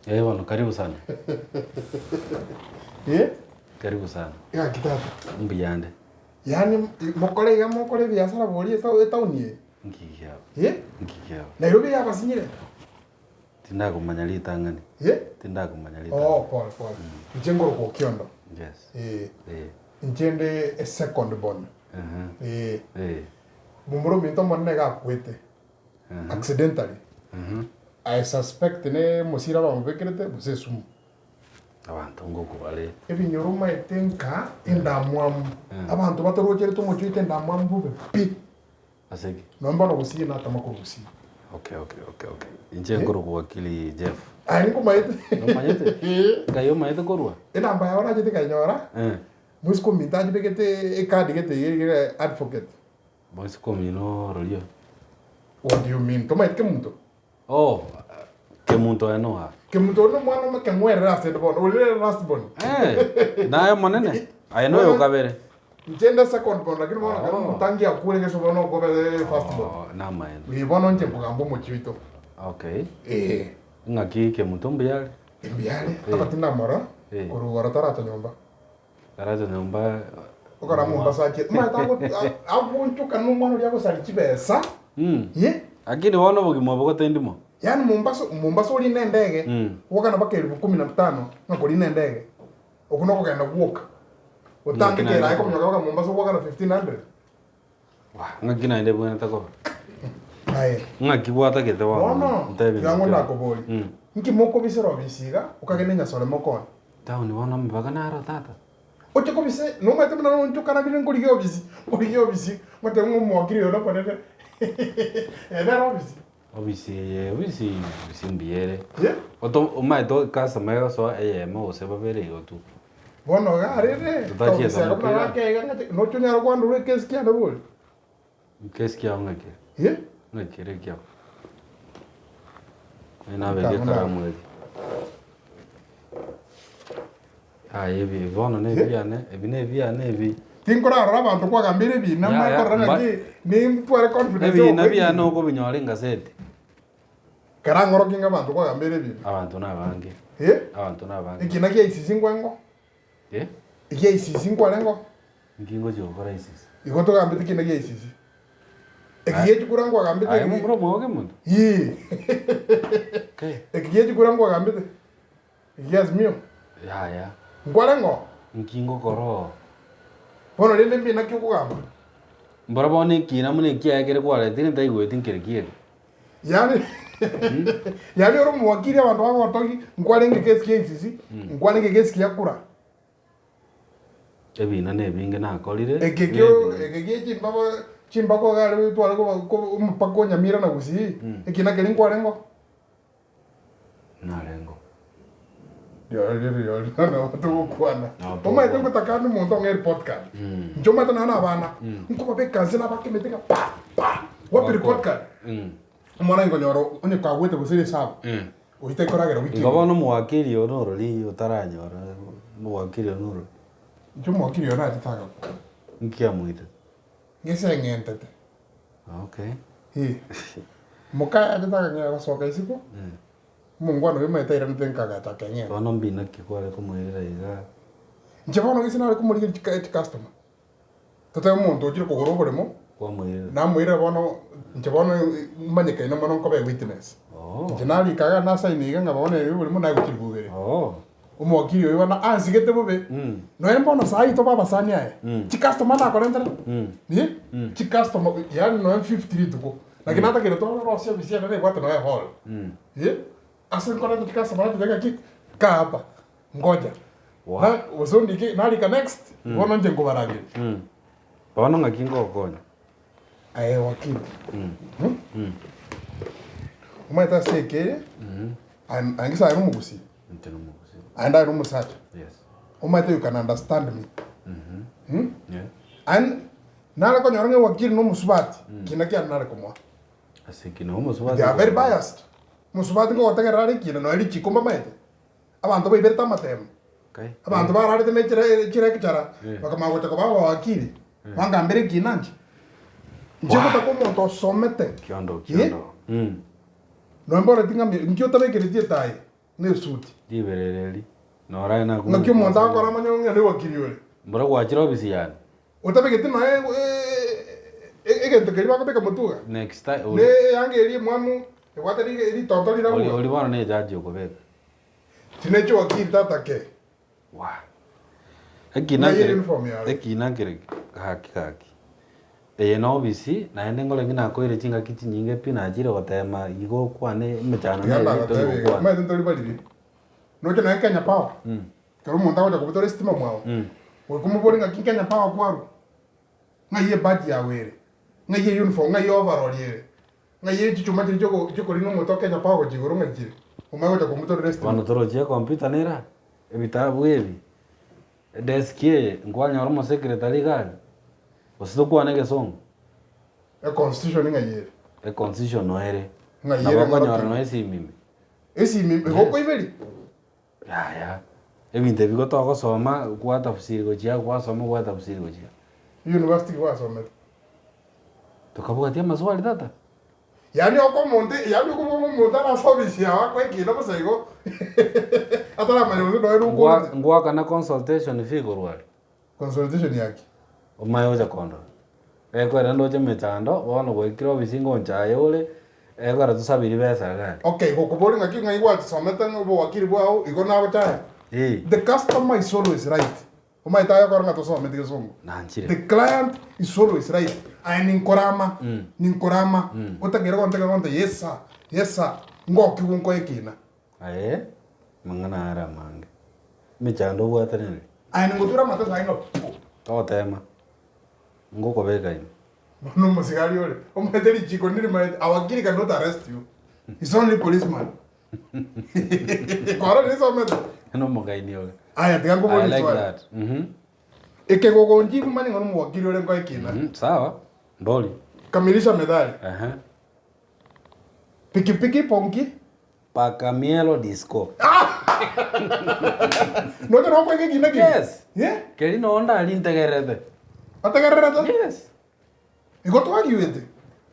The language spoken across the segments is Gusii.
Eh bono karibu sana. Eh? Karibu sana. Gaki tata. Mbuyande. Yaani mokore iga mokore ebiasara bori esa- etaoni eye? Nki kiabo? Eh? Nki kiabo? Nairobi yabasinyire? Tindakomanya ritang'ani. Eh? Tindakomanya ritang'ani. Oh, pole pole. Inche ngoroka Okiondo. Yes. Eh. Eh. Inche nde e second born. Uh-huh. Eh. Eh. Momura ominto omonene iga akwete. Accidentally. I suspect ne omosira bamobekerete gose esumu. Abanto ngokwa bare. Ebinyoro omaete nka endamwamu. Abanto batorocherete omochie oito endamwamu bobe pi. Ase ki? Nonya bono gusii natama korwa gusii. Okay, okay, okay, okay. Inche nkorokwa wakili Jeff. Aye nkomaete. Nomanyete? Ee. Ngai omaete korwa? Enamba yao nachete nkayenyora, Eh. mosike ominto achibegete ecard gete iga erigere advocate. Mosike omino ororio. What do you mean? Tomaeti kemunto? Oh, kemunto oye noa. Kemunto oria nomwana omoke ng'werere ase ende bono, oria nere last born. Eh, naye omonene? Aye noyo okabere. Inche nde second born lakini bono ekero Oh. omotangi akure gese bono okobe first born. Oh, namaene. Eh, bono inche nkogamba omochie oito. Okay. Eh, Ng'aki kemunto mbuya are? mbuya are, aba tindamorora, Eh. korwa igoro taracha nyomba. Taracha nyomba. Okora Mombasa achie omanyete ago agonchoka na omwana oria agosaria chibesa Mm. ye Lakini bono obogima obo gotendi mo. yaani Mombasa Mombasa orine endege Mm. gwakana mpaka elfu kumi na tano ng'a korina endege okwo nokogenda gwoka otange Ng'aki naende keraye kominyoka mpaka Mombasa gwakana 1500 Wah, ng'aki naende ebwenerete koba. Aye. Ng'aki gwatagete bono Bono ntebi tiga ng'aki. ndakoborie Mm. nki mokobisera obisi iga okagenda enyasore mokone Town bono amabaga naro tata. Oche kobisa nomanyete buna nonchokananire nkorigia obisi nkorigia obisi ngoteba ng'a omowakiri oyo nokonene ere nere obisi. Obisi eye obisi obisi mbuya ere. Ye. Oto omanyete customer egosoa eyemo gose babere igo tu. Bono iga arende Totachieta obisi aka buna mopira. gake iga ng'ache noche onyare kwandorwa ekesi kiane bori. Ekesi kiao ng'aki? Ye. Ng'aki ere ekiao? Onye nabeke ekaramu eria. Aye ebi bono na ebiane, ebi na ebiane ebi. Tinkorarora abanto kwagambire ebina Ya, ya, mbakorora mba- ng'aki nintware confidence Ebina yogoka biane ebina. okobinyora engaseti. Kera ng'orokie ng'a abanto kwagambire ebina. Abanto nabange. Eh? Abanto nabange. Ekina kia ICC nkwengo? Eh? Ekia ICC nkwarengo? Nki ngochia gokora ICC? Igo togambete ekina gia ICC. Eki gie chikura nkwagambete Aye eki- momura omwao kemonto? Yii. Okay. Eki gie chikura nkwagambete. Eki Azimio. Yaya. Nkware ng'o? Nki ngokora oo? Bono rende mbi naki okogamba? Mbora bono ekina buna ekiaye kere kwaretire ntaigweti nkere ki eke. Yaani yaani ore omowakili abanto bagotogi nkwarenge kesi kia ICC, nkwarenge kesi kia kura. Ebina nebinge nakorire. Eke kio eke gie chimbaba chimbako iga are tware koba ko omopaka o Nyamira na Gusii, ekina keria nkwarenge oo? Narengo. Rirorio rirorio nabo togokwana. Nabo togokwana. Omanyete ngotaka ande omonto ong'e report card. Inche omanyete nonye na abana, nkobabeka nse nabake emete iga pa pa, wapi report card? Omwana nkonyora onye kagwete gose risabu, oyio taikoragera wiki Igo engima. bono omowakili oyo norori otaranyora omowakili oyo norori. Inche omowakili oyo nachete agakwa. Nki amoitete? Ngese eng'entete. Okay. Eh. Mokaye achete akang'ea gosoka isiko, omongwana oyo omanyete airanete nkagacha akeng'enta. Bono mbi naki kware komoirera iga? Inche bono gese nare komorigeria chika chicustomer. Totebe omonto ochire kogora oboremo, Kwamoirera. namoirera bono, inche bono manyekaine mono nkoba ewitness. Oo. Inche narika iga nasaina iga ng'a bono eri oboremo naye gochia ribobere. Oo. Omowakili oyo bono ansigete bobe, nonya mbono saa hii tobe abasani aye, chicustomer nakorentera, eh, chicustomer yaani nonya 50 rituko, lakini natagete torosie ofisi ende nebwate nonya ehall, eh, ase nkorenta chicustomer nateba ng'aki, kaa hapa, ngoja, Wow. na gose ondike narika next, bono inche nkobarangeria. Bono ng'aki ngogokonya? Aye wakili, omanyete ase eke eye, aye gese aye nomogusii. Inche nomogusii. Aye aye nomosacha. Yes. Omanyete you can understand me. Mm? Yeah. And nare konyora ng'a wakili nomosubati, kina kiane nare komoa. Ase ekina omosubati. They are very biased. Omosubati ngogotegerera are ekina nonya richiko mbamaete. Abanto baiberete amatemo. Okay. Abanto bararete ne chire chilecturer Eh. bakamanya gocha koba abawakili, bangambera ekina inche. Inche ngotaka omonto osomete. Kiondo Eh? kiondo. Mm. Nonya mboreti ng'a inki otabekereti etayi. Na esuti. Riberera eri. Norae naku. Ng'aki omonto agokora amanye ng'a newakiri ore. Mbora gwachire ofisi yane. Otabegeti nonya egento keria bakobeka motwe iga. Next time. Ne eyanga eria emwamu ebwate ritoto rirabu iga. Ori bono ne ejaji okobeka. Tine chiwakiri tata ke. Wah. Ekina Ng'ai nkere uniform yaye? ekina nkere gaki gaki. Eye na ofisi naende nkore ng'a nakoire chingaki chinyinge pi nachire gotema igo okwane emechando Tiga nere ndagotebi iga, togokwana. omanyete ntori bariri, noche nonya Kenya Power, ekero omonto agocha kobutora esitima mwao, goika omobori ng'aki Kenya Power kwarwa, ng'ai ebadge yago ere, ng'ai euniform, ng'ai overall ere, ng'ai chichuma chiria chiogo chiokorina omote o Kenya Power gochia igoro ng'ai chire, omanye gocha komotorera esitima. Bono torochie ecomputer nere aa, ebitabu ebi, edesk eye, nkwanyora omosecretary iga aria, gose tokwane egesongo? Econstitution ng'ai ere? Econstitution no ere, Ng'ai nabo ere okonyora ng'orokia? nonya esimi ime. Esimi ime, igo okoiberia? Yaya, ebinto ebi gotogosoma gwatafsiri gochia gwasoma gwatafsiri gochia. University ki gwasomete? Tokabwatia amaswali tata. Yaani oko omonto yaani okobua ng'a omonto are ase ofisi yao akoe ekina bosa igo ataramanya gose nonya Ngwa nokorete. ngwakana consultation fee korwa aria. Consultation yaki? Omaye ocha kondora. Ekwera ndoche emechando, bono gwaikire ofisi ngonchaye ore, ekwera tosabiri besa iga aria. Okay, gokoboria ng'aki ng'ai gwachisomete ng'a obowakiri bwao igo nagochaya? Eh. The customer is always right. Omanyete aye okore ng'a tosometi gesongo. Nanchire. The client is always right. Aye ninkorama, ninkorama, otagere gontebia gonte yes sir, yes sir, ngokigwe nkoe ekina. Aye, amang'ana are amange. Emechando obwate nere. Aye ningotura amateso aye ng'a pu. Togotema, ngokobeka ime. Bono omosigari ore, omanyete richiko ndirimaete, our kiri cannot arrest you. It's only policeman. Kwarorire isomete? Nomogaini ore. Aya tiga I nkoborie like swali. that. Mhm. Ekegogonchi manye ng'a nomowakiri ore nkoe ekina. Mhm, Sawa. Mbori. Kamilisha methali. Aha. Pikipiki ponki. Pakamielo disco. Noche nokoiga ekina keri? Yes. Yeah? Keri noo ndari ntegererete. Otegererete? Yes. Igo twagiwete?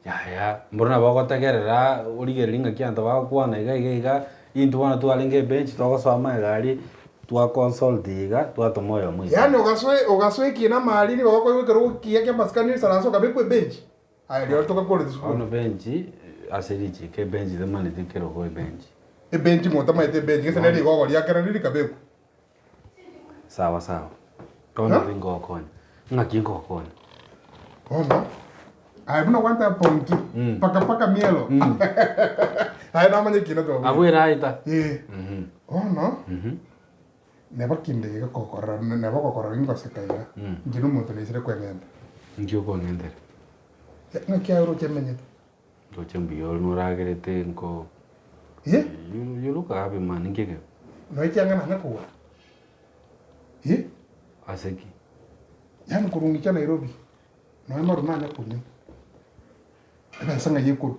Yaya, mboro nabo ogotegerera origererie ng'aki abanto bagokwana iga iga iga, intwe bono twarenge ebench twagosoma iga aria, twa consult iga, twatoma oyomo isiko. Yaani ogasoe ogasoa ekina amaariri bagokoigwa ekerogo kiya kia amasikani oisaranse okabekwa ebench? Aye rirorio togakorete sukuru. Bono bench, ase richiko ebench temaneti kerogo ebench. Ebench ng'o otamaete ebench gese ne rigogo ria kera riria rikabekwa. Sawa sawa. Bono tingokonya. Ng'aki ngokonya? Bono, aye buna gwanteba ponki, paka paka mielo. Aye namanya ekina twabwate. Abwo eraeta. Eh. Bono, neba kinde iga kokorora, neba ogokorora ingoseka iga, inche na omonto naisire kweng'enta. Nki okweng'entera? Ng'aki aye oroche emenyete? Ndoche mbuya ore noragerete nko Eh? You, you look happy man, nki ekero? Nonya ekiang'a nanya kogora. Eh? Ase ki? Yaani korwa ng'icha Nairobi, nonya maru nanya konywa. Ebesa ng'ai ekorwa?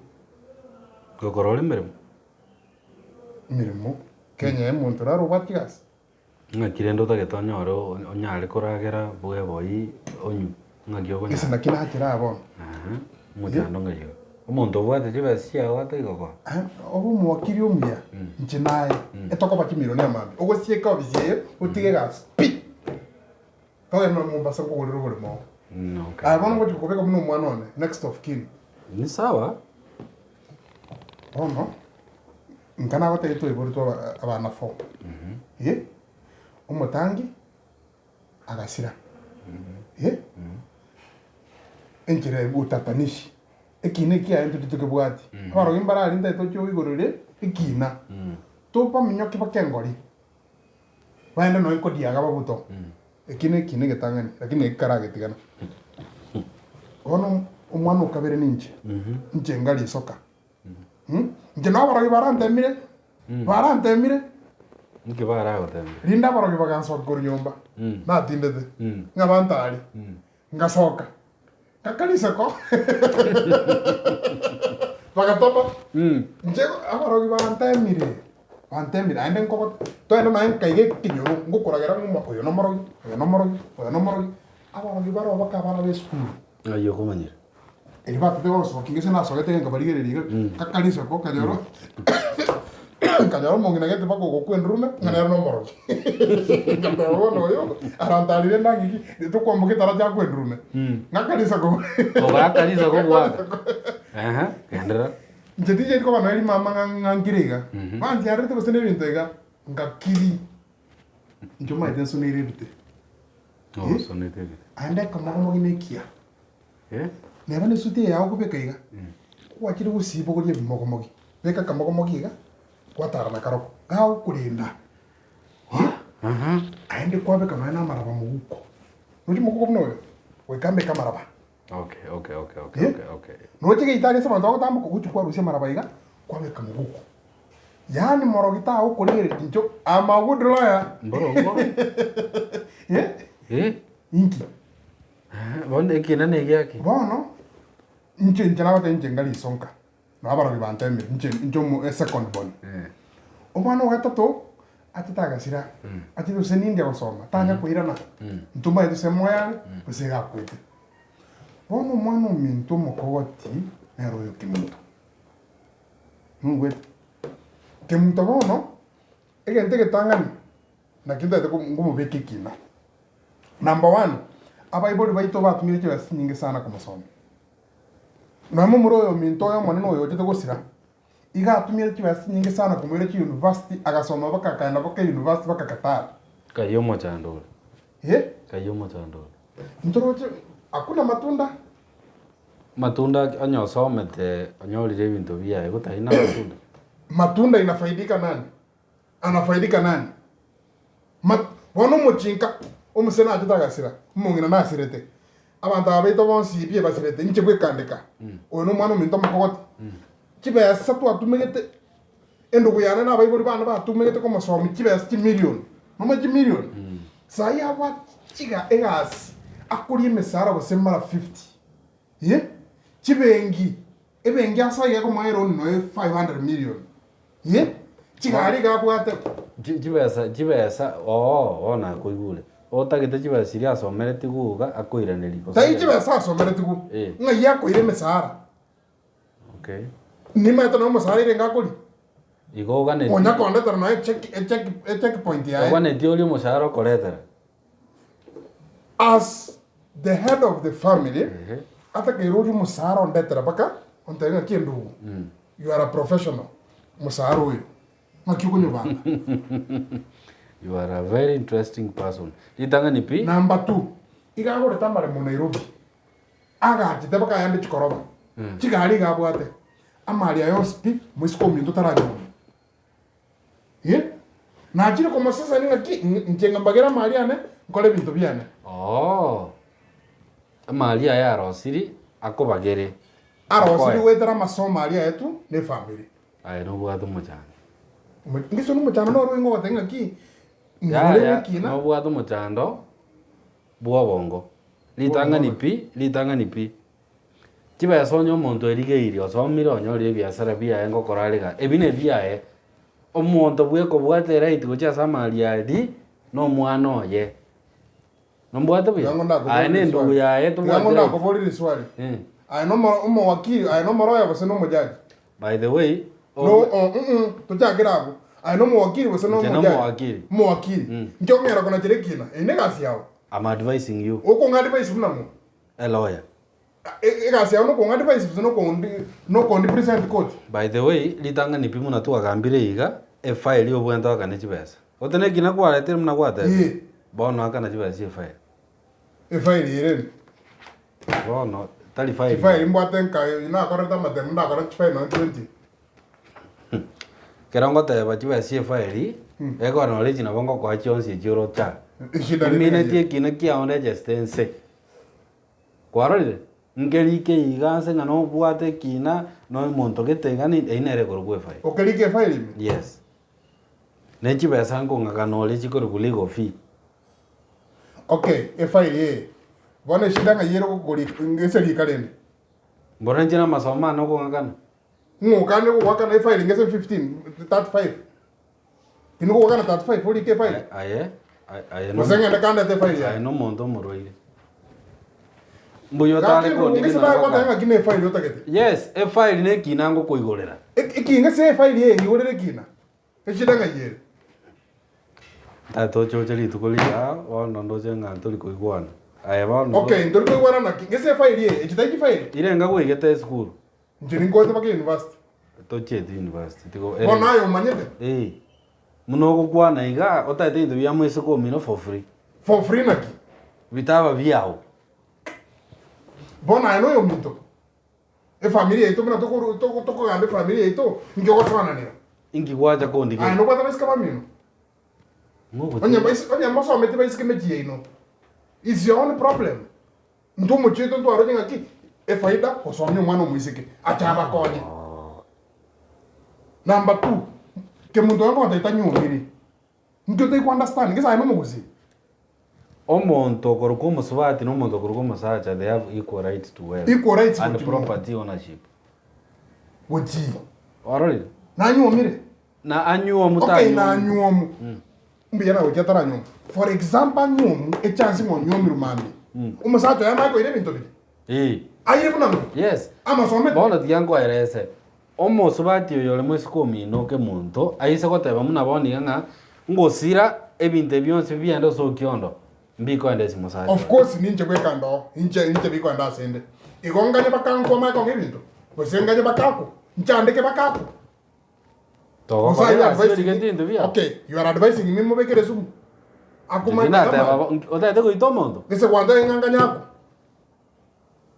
Gokora ore emeremo? Emeremo, Kenya omonto naro obwate chigasi. Ng'aki rende otagete onyore onyare koragera bweboi onywe, ng'aki okonyara? Gese naki nachera aa bono. Eeh, omochando ng'ai oyo. Omonto obwate chibesa chiago atari gokoa. Obe omowakiri omuya, inche naye, etokoba chimilioni amambia, ogosieka ofisi eye, otige egasi pi! Togende Mombasa nkogorere oboremo oo. Okay. Aye bono ngochia gokobeka buna omwana one, next of kin. Ni sawa. Bono, nka nagotebia twaiboretwe aba- abana four. Eh, omotangi, agasira. Eh, enchera ya utatanishi, ekina ekiaye ntoche tokebwati. Abarogi mbararia ntaete toche oigorere ekina, tobaminyoki bake engori. Baende nonya kodiaga babuto, eki nekina egetang'ani, lakini eki karagetigana. Bono omwana o kabere ninche, inche ngarisoka. Inche nabo abarogi barantemire, barantemire, Nki baragotemire? rinde abarogi bagansoka korwa nyomba, natindete, ng'a bantari, ngasoka, ngaka riseko, bagatama. Inche abarogi bantemire, bantemire naende nkogo toende naye nkaiga ekenyoro ngokoragera ng'a oyo nomorogi, oyo nomorogi, oyo nomorogi, abarogi baroo baka abana ba esukuru. Ng'ai okomanyera? Erio batete gosokia gese nasogete iga nkabarigereria iga, ngaka riseko nkanyora. Nkanyora omong'ina gete mpaka ogokwa endurume, ng'a nere nomorogi. Ngateba bono oyo arantarire endang'iki, tokwamboka etaracha akwe endurume. Ng'aka risako. Ogaaka risako goaka. Ehe, genderera. Inche tincheti koba nonya rimama ng'a ng'ankire iga. Bantiarerete gose na ebinto iga, ngakiri. Inche omanyete nsoneire ebite. Oh, osonete ebite. Aende ekomogomogi na ekiya. Eh? Neba na esuti eye yao okobeka iga, gwachire gosibogoria ebimogomogi, beka akamogomogi iga, gwatara nakarobwo, gagokorenda. Eh? Aende kwabeka nonya na amaraba moguko. Nochi moguko buna oyo, goika mbeke amaraba. Okay, okay, okay, okay, Eh? okay, okay. Noche geita aria ase abanto bagotamboka, ogochia kwarusia amaraba iga, kwabeka moguko. Yaani morogi tagokorigereria incho, I'm a good lawyer. Mborongo. Eh? Eh? Inki? Bono ekina negiaki. Bono, inche inche nagotebia inche ngarisonka, na abarogi bantemire, inche inche omo esecond born. Omwana o gatato, achete agasira, achete gose nindia gosoma, tanya koirana, ntomanyete gose moyo are, gose iga akwete. Bono omwana ominto omokogoti, nere oyo Kemunto, nigwete? Kemunto bono, egento egetang'ani, naki ntagete nkomobeka ekina. Number one, abaibori baito batumire chibesa chinyinge sana komosomia. Nonya momura oyo ominto oyo omonene oyo ochete gosira, iga atumire chibesa chinyinge sana komoira chiuniversity agasoma mpaka akaenda mpaka university mpaka Qatar. Kayia omochando ore. Eh? Kayia omochando ore. Ntoroche hakuna matunda. Matunda onye osomete onyorire ebinto biaye gotari na amatunda. Matunda inafaidika nani? Anafaidika nani? Ma, bono omochinka, omosee nachete agasira, omong'ina nasirete, abanto aba baito bonsi pi basirete, inche bwekandeka, oyo nomwana ominto omokogoti. Chibesa twatumegete, endugu yane na abaibori bane batumegete komosomia chibesa chimilion, nomanye chimilion? Saii abwate chiga egasi, akoria emesara gose mara 50, eh, chibenki, ebenki ase iga ekomoa eloan noe 500 million. Ye, chigari iga abwate. Chibesa chibesa oo bono nakoigure. Otagete chibesa chiria asomeretie guga akoiranerie gose Tai chibesa asomeretie gu, Eh. ng'ai akoira emesara. Okay. Nimaete nonya omosara ere ngakoria. Igo oganetie. Onya kondetera nonya echeck echeck echeck point yaye. Oganetie oria omoshahara okoretera. As the head of the family, Ehe. atakeire oria omosara ondetera mpaka ontebie ng'aki endugu. You are a professional, mosara oyo, ng'aki okonyobanga? You are a very interesting person. Ritang'ani pi. Number two, iga agorete amaremo Nairobi, agachete mpaka ayande chikoroba, chigari iga abwate, amari aya onsi pi, moiseke ominto taranyora. Eh, nachire komosesenia ng'aki inche ng'a mbagere amari ane, nkore ebinto biane. Oo, amari aya arosiri akobagere. Arosiri goetera amasomo aria aetwe na efamiri. Aye nobwate omochando. Ngeso nomochando noro oingo ogoteba ng'aki, ngore Yaya, ekina. nobwate omochando bw'obongo. Ritang'ani pi, ritang'ani pi. Chibesa onye omonto erigeirie osomire onyorire ebiasara biaye ngokora are iga, ebi nebiaye. Omonto bwekobwata eright gochia ase amari aria, na omwana oye. Nombwate buya? Tiga ndakoborie Aye na endugu riswali. yaye Tiga tobwati right. ndakoborie riswali. Eh. Aye nomo omowakili, aye nomoroya gose nomojaji? By the way, No, oh, mm, mm, tochakere abwo. Aye nomowakili gose Inche nomojaji? nomowakili. Omowakili. Mm. Inche okonyara konachera ekina, eye negasi yao. I'm advising you, Okong'a advice buna ng'o? a lawyer. Egasi yao nokong'a advice gose nokondi nokondi present court? By the way, ritang'ani pi buna twagambire iga, efile obwenerete oakane chibesa. Gose nekina kwaretire buna gwatebire, Ee. bono akana chibesa chia efile. Efile ere ime. Bono tari file. Chifile mbwate nka nakorete amatemu ndakora chifile nonye 20. Ekero ngoteba chibesa chia efile, ekero nore echi nabo ngokoa chionsi echi orocha. Eshida rende Eminetie ng'ai? ekina kiao register ense. Kwarorire? Nkerike iga nse ng'a nobwate ekina na omonto gete iga ni eyio nere ekorokwa efaili. Okerika efaili ime? Yes. Ne chibesa nkong'akana oria chikorokwa legal fee. Okay, efaili eye. Bono eshida ng'ai ere gokorika ase rika rende? Mboro inche namasomo ane okong'akana. Ng'o okande gogoakana efaili ngese 15, 35. Tindi gogoakana 35 orike efaili. Aye, aye, aye Gose ng'ende kandete efaili aye yaye. nomonto omorwaire. Mbuya Gaki otare endugu kondigina ngese nagoteba ngokana. ng'aki ne efaili otagete. Yes, efaili nekina ngokoigorera. Eki ngese efaili eye ng'igorere ekina. Eshida ng'ai ere? Tata oche oche rituko riria bono ndoche ng'a ntori koigwana. Aye bono Okay, ntori koigwana naki? Gese efaili eye, echi tari chifaili? Irenga gwaigete esukuru? Inche ninkoete mpaka university. Tochieti university tigo Bono aye omanyete? Eh. Buna ogokwana iga otaete ebinto bia moiseke omino for free. For free naki? Bitaba biao. Bono aye noyominto. Efamiri yaito buna tokoru togo tokogamba efamiri yaito, inki ogosoananera? Inki gwacha kondigeria? Aye nobwate abaiseke bamino? Ng'o Onye ogotiga? baisi onye mosometi baiseke emechie yaino, is your own problem. Intwe omochie oito ntwaroche ng'aki, efaida gosomia omwana omoiseke, ache abakonye. Number two, kemonto oyo nkogotebia tanyuomiri, inki otari ko understand, gese aye nomogusii? Omonto okorokwa omosubati na omonto okorokwa omosacha they have equal right to wealth Equal rights and gochi property ownership. Gochii. Warorire? Nanyuomire. Na anyuomu Okay, tanyuomu. nanyuomu. Mbuya nagochia ataranyuomu. For example anyuomu, echance ng'a onyuomirwe mambia. Omosacha oye amanye koira ebinto biria. Eh. Aire buna ng'o? Yes. Amasomete. Bono tiga nkoerese, omosubati oyo ore moiseke omino kemonto, aise goteba buna bono iga ng'a ngosira ebinto ebi bionsi biende ase okiondo, mbikoenda ase mosacha Of oye. course ninche bweka ndoo, inche inche bikoenda ase inde. Igo nganye bakankwa omanye kong'a ebinto, gose nganye bakakwa, nchandeke bakakwa. Togokora Gose are you egasi advising origete me? ebinto biao. Okay, you are advising me mobekere esumu? Akumanye Tinateba kagama. bo, otagete goita omonto? Gese gwantebia ng'a nganye akwe.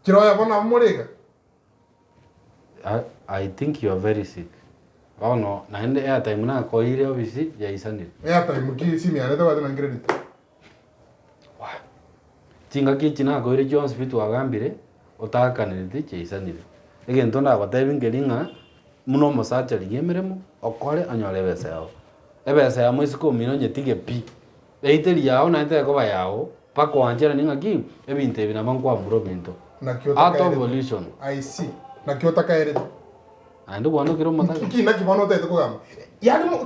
Chiroya bono abwo more iga. I, I think you are very sick. Bono naende airtime nakoeire obisi yaisanire. Airtime ki esimu yane tebwati nonye credit. Wah. Chingaki echi nakoeire chionsi pi twagambire, otakanereti chiaisanire. Egento ndagotebi nkeri ng'a, buna omosacha rigia emeremo, okore onyore ebesa yao. Ebesa ya moiseke omino onyetige pi. Eiteri yao naende tekoba yao, mpaka oancheranie ng'aki, ebinto ebi nabo nkwamura ominto. Naki Out of otakaerete. volition. I see. Naki otakaerete. Naende kwanokire omotaka. Nki naki bono otagete kogamba? Yaani mo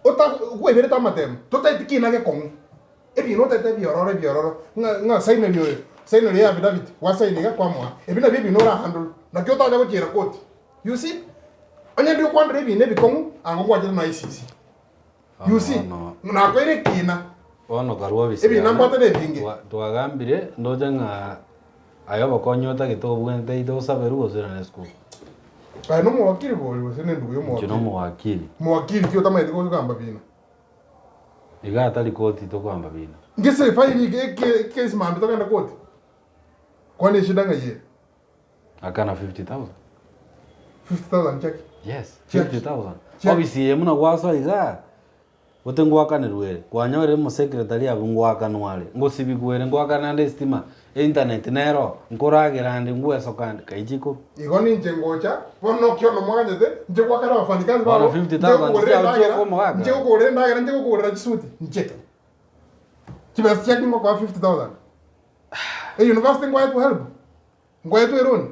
ota kwaiberete amatemo, totaeti kina gekong'u. Ebinto otagete ebiororo ebiororo, ng'a ng'a saineri oyo, saineri ya affidavit, gwasaini iga kwamoa. Ebi nabio ebinto ora handle. Naki otacha gochiera koti. You see? Onye ndi okwanera ebinto ebikong'u, ango gwachete na ICC. You see? Bono- Nakoire ekina. Bono karua obisi Ebinto yane, nambwate nebinge. twa- twagambire ndoche ng'a aye obokonyi otagete obwenerete either osaberwe gose oirane esukuru. Aye nomowakiri bori gose nendugu Inche yomowakiri? nomowakiri. Mowakiri ki otamanyeti kogamba bina? Iga atari koti tokogamba bina. Ngese efaili eke eke ekesi mambia togende koti? Kwani eshida ng'ai ere? Akana 50,000. 50,000 chaki? Yes, Chiaki. 50,000. Chiaki. Ofisi eye buna gwasoa igaa, gote ngwakanerwe ere, kwanyorire omosecretary abwo ngwakanwa are, ngosibigwa ere, ngwakana ande estima, einternet nero, nkoragera ande, ngwesoka ande, kai chikoru. Igo ninche ngocha, bono nokio mwaganyete, inche gwakana abafanyikazi Bono babo, 50,000 inche gokogorera chiao endagera, chi'okomogaka. inche gokogorera endagera, inche gokogorera chisuti, inche. Chibesa chiaki ngokoa 50,000. Eyunivasiti nkwaetwe help, nkwaetwe eroni,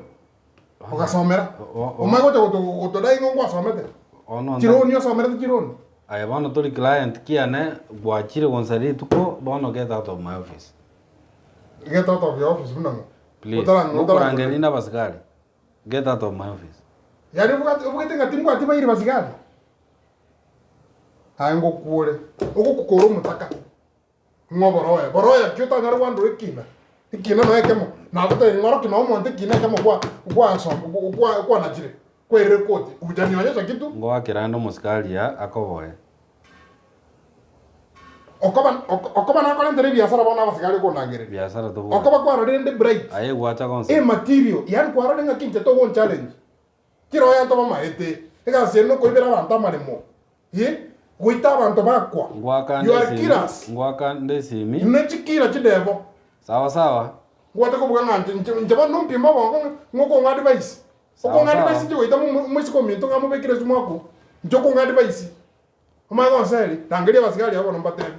ogasomera. O- o- Omanye gocha goto- gotodai ng'a ngwasomete. Bono nta- Chironi osomerete chironi. Aye bono tori client kiane, gwachire gonsaria rituko, bono get out of my office. Get out of your office buna ng'o? Please, Otarang'o- ngokorangeria ninde abasigari, get out of my office. Yaani obwate obwate ng'a timbwati bairi basigari? Aye ngokuore, ogokukora omotaka. Ng'o boroya? Boroya ki otanyare gwandora ekina? Ekina nonya ekemo, nagotebia ng'oroki nonya omonto ekina ekemo gwa gwasom gwa kwanachire, kwairire koti, hujanionyesha kitu. Ngoakera ande omosikari aa akoboe. Okoba oko okoba nakorentera ebiasara bono abasigari okondangereria. Biasara tobwati. Okoba kwarorire ndi bright. Aye gwacha gonsa. Ematerial, yaani kwarorire ng'aki inche togonchallenge. Kera oyanto bamaete, egasi ere nokoibera abanto amaremo, eh, goita abanto bakwa. Ngwaka You are nde esimi, killers. ngwaka nde esimi. Inwe chikira chidevo. Sawa sawa. Ngwate kobuga ng'a nche nche nche bono nompime obongo ng'a ng'a okong'a advice. Sawa Okong'a sawa. advice inche goita mo omoiseke ominto ng'a mobekere esumu akwo, inche okong'a advice. Omanye gonseri, rangeria abasigari abwo bono mbatebi.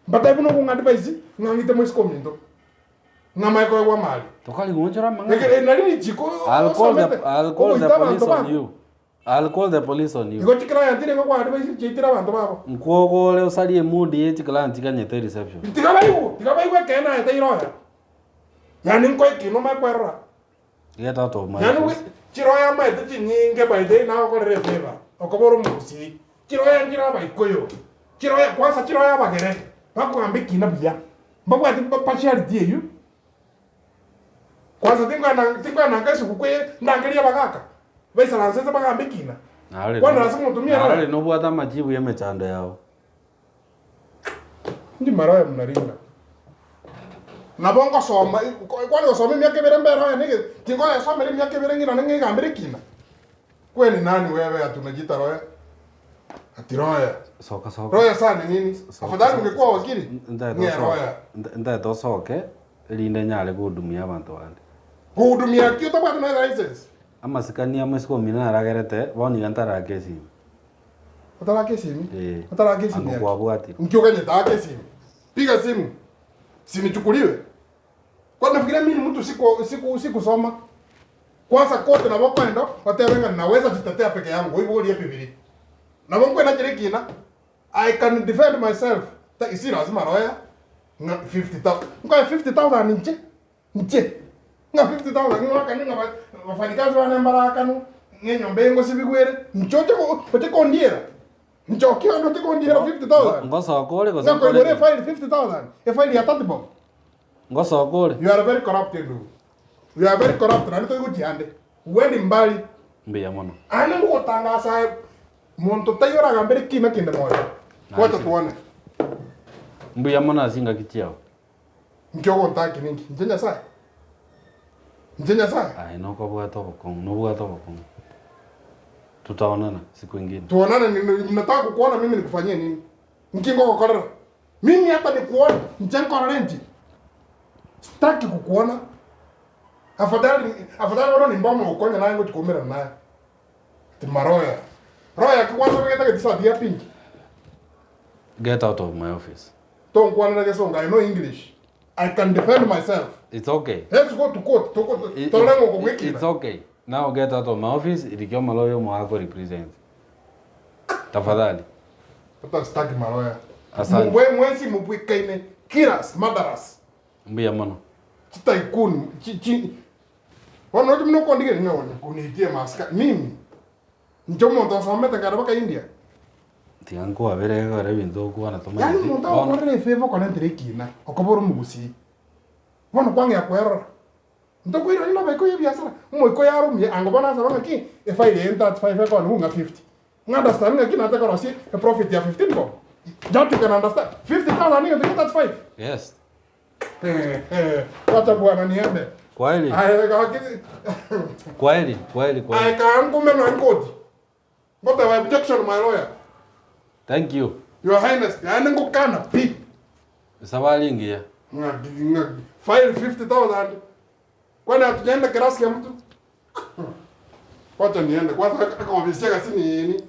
Mbatebi buna okong'a advice ng'a ng'ite moiseke ominto. Ng'a amaye koegwa amari. Tokari goonchora amang'ana. Eke nari richiko I'll call the, osomete, I'll call the ogoita police abanto on babo. you. I'll call the police on you. Igo chiclient nigo kwa advise chiaitire abanto babo. Nkwogore osarie emood ye chiclient chiganyete reception. Tiga baigwe, tiga baigwe ekeene aye tairoya. Yaani nkoe ekina omanye kwerora. Get out of my Yaani office. chiroya amaete chinyinge by the way nagokorera efavour, okoba ore omogusii. Chiroya nchire Abaikoyo, chiroya kwansa chiroya Abagere, bakogamba ekina buya, mbabwati partiality eyio. Kwansa tinkoenda tinkoenda nka esuguku eye ndangerie abagaka, baisaranse inse bagambe ekina. Narore Kwanera ase omotumia narore roya. nobwate amajibu y'emechando yao. Ndi maroya mnaringa. Nabo ngosoma, kwani gosoma emiaka ebere mbere oye nege, tingoyesomera emiaka ebere ng'ina ning'egambere ekina. Kwani nani wewe ati unajiita roya? Ati roya. Soka soka. Roya sana ni nini? Soka, Afadhali soka. ungekuwa wakili. Ntaete Ng'e osoke. roya. Ntaete osoke erinde nyare gohudumia abanto bande. Gohudumia ki otabwati nonya license? Amasikani amo isiko omino naragerete bono iga ntarake esimi. Otarake esimi? Eh. Otarake esimi Ango yaki? kwabwatire. Nki oganyete ake esimi? Piga simu. Sinichukuliwe. Kwani nafikiria mimi ni mtu siku siku sikusoma. Kwanza court nabo okoenda otebe ng'a naweza jitetea peke yangu oiborie ebibiri. Nabo nkwenachera ekina I can defend myself. Ta si lazima lawyer ng'a 50,000. Nkoe 50,000 inche inche ng'a 50,000 ng'oakane ng'a ba- bafanyikazi bane mbarakanwe ng'a enyomba eye ngosibigwa ere inche oche ko oche kondiera. Nchoki onde oche kondiera 50,000. Ngosoka ore gose Ng'a nkore koigora ki? efile 50,000 efile ya 30 bob. Ngosoka ore? You are very corrupt ndugu. You are very corrupt naende tori gochia ande. Huendi mbali. Mbuya mono. Aye ngogotangasa aye monto taiyo oragambere kina kende moyo. Wacha tuone. Mbuya mono ase chingaki chiao. Inki ogontaki ninki? Inche Nyasae? Inche Nyasae? Aye nokobwata obokong'u, nobwate obokong'u. Tutaonana siku ingine. Tuonane nini? Nataka kukuona mimi nikufanyie nini? Inki ngogokorera? Mimi hata nikuone, inche nkorore inche. Sitaki kukuona. Afadhali afadhali bono nimbe omogokonya naye ngochi koumerana naye. Ati maroya. Roya ki kwanza obegete egetisati gia pink? Get out of my office. Tonkwanera gesongo, I know English. I can defend myself. It's okay. Let's go to court. Toko torore ng'oko gwekina. It's okay. Now get out of my office, rikia omaloyo omogaka represent. Tafadhali. Hata sitaki maroya. Asante. Mwe mwensi mubwekaine killers, murderers. Mbuya mono. Chitycoon, chi chi Bono roche buna okondigeria ng'a onye kuniitie masika mimi inche omonto osomete nkare mpaka India. Tiga nkwabere ekero ebinto ogokwana Yaani tomanyeti. omonto Bono agokorera efavour okorentera ekina okoba ore omogusii bono kwang'ea kwerora ntokoirania na abaikoyo ebiasara omoikoyo aromie ango bono asaba ng'aki efaili eye 35 ekonywa ng'a 50 ng'a understand ng'aki nate korosia eprofit ya 15 bob that you can understand 50,000 egento kia 35 yes. Wacha bwana niende. Kwaheri. Aye gaki. Kwaheri, kwaheri, kwaheri. Aye kangume no nkoti. Ngoteba objection my lawyer. Thank you. Your Highness, yaani ngokana pi. Safari engiya. Ng'a ng'a file 50,000. Kwani hatujaenda kirasi ya mtu? Wacha niende. Kwanza akawabisia kasi nini?